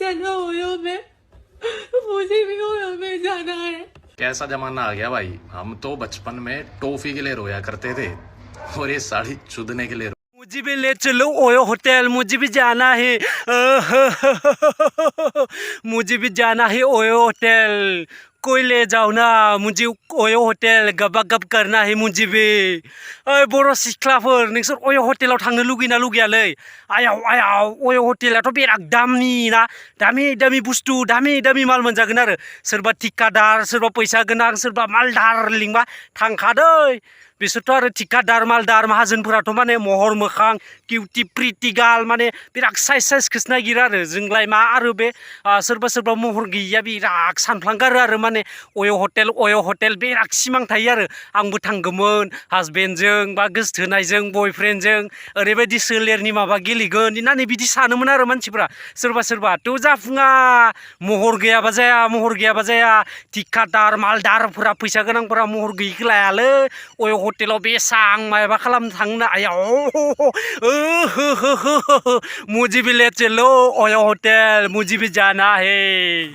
चलो में मुझे भी ओयो में जाना है। कैसा जमाना आ गया भाई, हम तो बचपन में टॉफी के लिए रोया करते थे और ये साड़ी चुदने के लिए। मुझे भी ले चलो ओयो होटल, मुझे भी जाना है। मुझे भी जाना है ओयो होटल, कोई ले जाओ ना मुझे ओयो होटल, गबा गब करना है मुझे भी। बर' सिख्लाफोर नोंसोर ओयो हटेलाव थांनो लुगैना लुगैयालै? आयाव आयाव ओयो हटेलाथ' बिराद दामनि ना, दामि दामि बुस्थु, दामि दामि माल मोनजागोन आरो। सोरबा थिकादार, सोरबा फैसा गोनां, सोरबा मालदार लिंबा थांखादै। बिसोरथ' आरो थिकादार मालदार माहाजोनफोराथ' माने महर मोखां किउटि प्रिटि गाल माने बिराद साइज साइजखौसो नागिरो आरो। जोंलाय मा आरो बे सोरबा सोरबा महर गैयिया बिराद सानफ्लांगारो आरो माने अय' हटेल बिराद सिमां थायो आरो। आंबो थांगौमोन हासबेन्डजों बा गोसथोनायजों बयफ्रेन्डजों ओरैबायदि सोलेरनि माबा गेलेगोन होननानै बिदि सानोमोन आरो मानसिफ्रा सोरबा सोरबा। थ' जाफुङा, महर गैयाबा जाया, महर गैयाबा जाया। थिकादार मालदारफोरा फैसा गोनांफोरा महर गैयिखौ लायालै। अय' हटेलाव बेसां मायबा खालामनो थांनो आयाव मुझे भी ले चलो ओयो होटल, मुझे भी जाना है।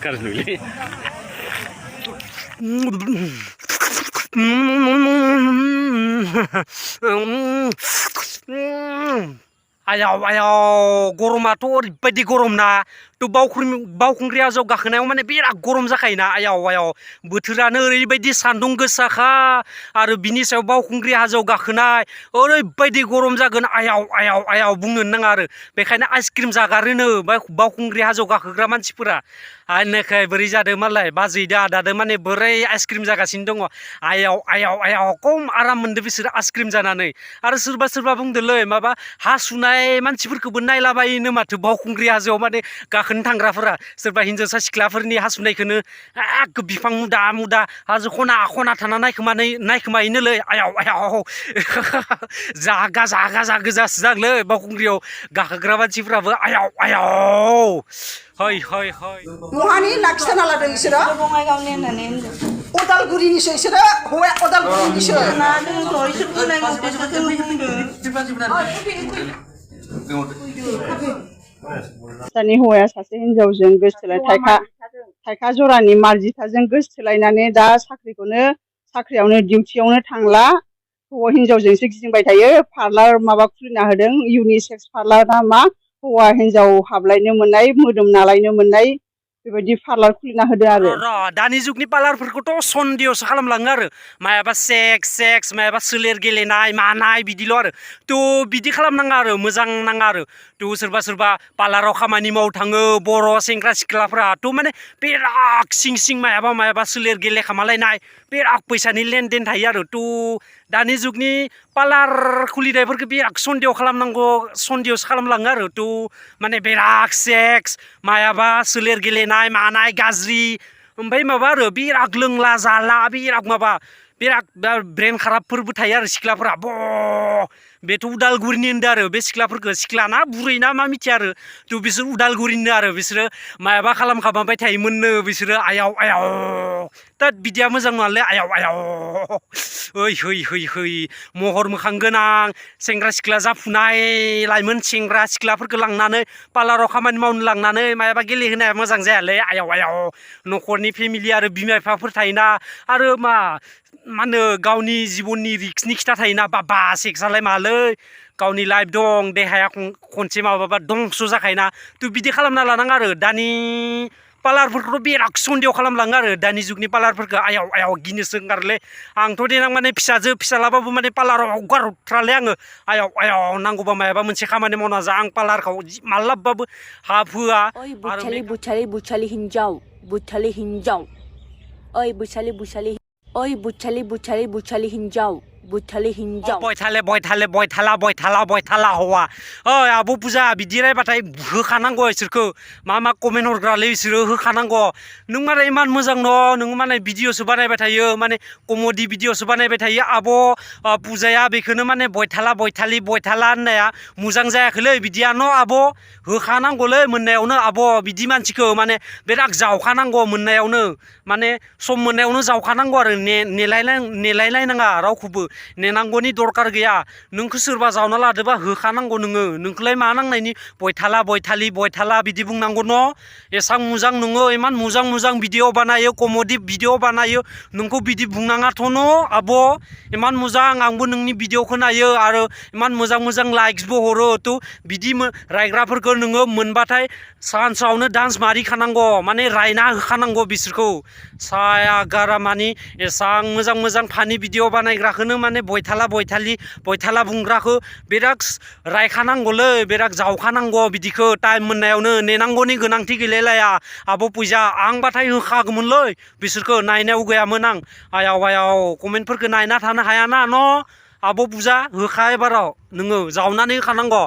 कर लूली आयाव आयाव गरमाथ' ओरैबायदि गरम ना। थ' बावखुंग्रि हाजोआव गाखोनायाव माने बिराद गरम जाखायोना। आयाव आयाव बोथोरानो ओरैबायदि सान्दुं गोसाखा आरो बिनि सायाव बावखुंग्रि हाजोआव गाखोनाय ओरैबायदि गरम जागोन। आयाव आयाव आयाव बुंनो नाङा आरो। बेखायनो आइसक्रिम जागारोनो बावखुंग्रि हाजोआव गाखोग्रा मानसिफोरा। आनोखै बोरै जादों मालाय बाजैदो आदादो माने बोरै आइसक्रिम जागासिनो दङ। आयाव आयाव आयाव खम आराम मोनदो बिसोरो आइसक्रिम जानानै। आरो सोरबा सोरबा बुंदोलै माबा हासुनाय मानसिफोरखौबो नायलाबायोनो माथो बावखुंग्रि हाजोआव माने गाखोनो थांग्राफोरा। सोरबा हिनजावसा सिख्लाफोरनि हासुनायखौनो एक बिफां मुदा मुदा हाजो खना खना थाना नायखोमायोनोलै। आयाव आयाव जागा जागा जा गोजासो जागोनलै बावखुंग्रियाव गाखोग्रा मानसिफ्राबो। आयाव आयाव हय हय हय महानि लाखिथाना लादों बिसोरो बङाइगावनि होननानै होनदों। उदालगुरिनिसो बिसोरो हौवाया उदालगुरिनिसो। दानि हौवाया सासे हिनजावजों गोसथोलाय थाइखा जरानि मार्जिथाजों गोसथोलायनानै दा साख्रियावनो डिउटियावनो थांला। हौवा हिनजावजोंसो गिदिंबाय थायो। पार्लार माबा खुलिना होदों, इउनिसेक्स पार्लार ना मा, हौवा हिनजाव हाबलायनो मोननाय, मोदोम नालायनो मोननाय बेबायदि पार्लार खुलिना होदो आरो। दानि जुगनि पार्लारफोरखौथ' सन्देहसो खालामलाङो आरो। मायाबा सेक्स मायाबा सोलेर गेलेनाय मानाय बिदिल' आरो। थ' बिदि खालामनाङा आरो, मोजां नाङा आरो। थ' सोरबा सोरबा पार्लाराव खामानि मावनो थाङो बर' सेंग्रा सिख्लाफ्रा। थ' माने बिराद सिं सिं मायाबा सोलेर गेलेखामालायनाय बिराद फैसानि लेनदेन थायो आरो। थ' दानि जुगनि पार्लार खुलिनायफोरखौ बिराद सन्देहसो खालामलाङो आरो। थ' माने बिराद सेक्स मायाबा सोलेर गेलेनाय मानाय गाज्रि। ओमफ्राय माबा आरो बिराद लोंला जाला बिराद ब्रेन खाराबफोरबो थायो आरो सिख्लाफोरा। बेथ' उदालगुरिनि होनदों आरो बे सिख्लाफोरखौ। सिख्लाना बुरैना मा मिथिया आरो। थ' बिसोर उदालगुरिनिनो आरो। बिसोरो मायाबा खालामखाबाय थायोमोननो बिसोरो। आयाव आयाव दा बिदिया मोजां नङालै। आयाव आयाव है महर मोखां गोनां सेंग्रा सिख्ला जाफुनाय लाइमोन सेंग्रा सिख्लाफोरखौ लांनानै पार्लाराव खामानि मावनो लांनानै मायाबा गेलेहोनाया मोजां जायालै। आयाव आयाव न'खरनि फेमिलि आरो बिमा बिफाफोर थायोना। आरो मा होनो गावनि जिबननि रिक्सनि खिथा थायोना। बाबा सेक्सआलाय मालै, गावनि लाइफ दं, देहाया खनसे माबाबा दंस' जाखायोना। थ' बिदि खालामना लानाङा आरो। दानि पार्लारफोरखौथ' बिराद सन्देह खालामलाङो आरो दानि जुगनि पार्लारफोरखौ। आयाव आयाव गिनोसो ओंखारोलै। आंथ' देनां माने फिसालाबाबो माने पार्लाराव हगारथ्रालै आङो। आयाव आयाव नांगौबा मायाबा मोनसे खामानि मावना जा, आं पार्लारखौ मालाबाबो हाब होआ। बुचाली हिन्जाव बयथाला हौवा। ओइ आब' फुजा बिदि रायबाथाय होखानांगौ इसोरखौ। मा कमेन्ट हरग्रालै बिसोरो होखानांगौ। नों माने इमान मोजां न', नों माने भिडिअ'सो बानायबाय थायो, माने कमेडि भिडिअ'सो बानायबाय थायो आब' फुजाया। बेखौनो माने बयथाला होननाया मोजां जायाखैलै बिदिया न' आब'। होखानांगौलै मोननायावनो आब'। बिदि मानसिखौ माने बिराद जावखानांगौ मोननायावनो, माने सम मोननायावनो जावखानांगौ आरो। नेलायलायनाङा रावखौबो। नेनांगौनि दरकार गैया नोंखौ सोरबा जावना लादोबा होखानांगौ नोंखौलाय मा नांनायनि बयथाला बिदि बुंनांगौ न' एसां मोजां नोङो इमान मोजां भिडिअ बानायो कमेडि भिडिअ बानायो नोंखौ बिदि बुंनाङाथ' न' आब' इमान मोजां आंबो नोंनि भिडिअखौ नायो आरो इमान मोजां लाइक्सबो हरो थ' बिदि रायग्राफोरखौ नोङो मोनबाथाय सानसेआवनो डान्स मारिखानांगौ माने रायना होखानांगौ बिसोरखौ साया गारा मानि एसां मोजां फानि भिडिअ बानायग्राखौनो माने बयथाला बुंग्राखौ बिराद रायखानांगौलै बिराद जावखानांगौ बिदिखौ टाइम मोननायावनो नेनांगौनि गोनांथि गैलायलाया आब' फैसा आंबाथाय होखागौमोनलै बिसोरखौ नायनायाव गैयामोन आं आयाव कमेन्टफोरखौ नायना थानो हायाना न' आब' बुजा होखा एबाराव नोङो जावनानै होखानांगौ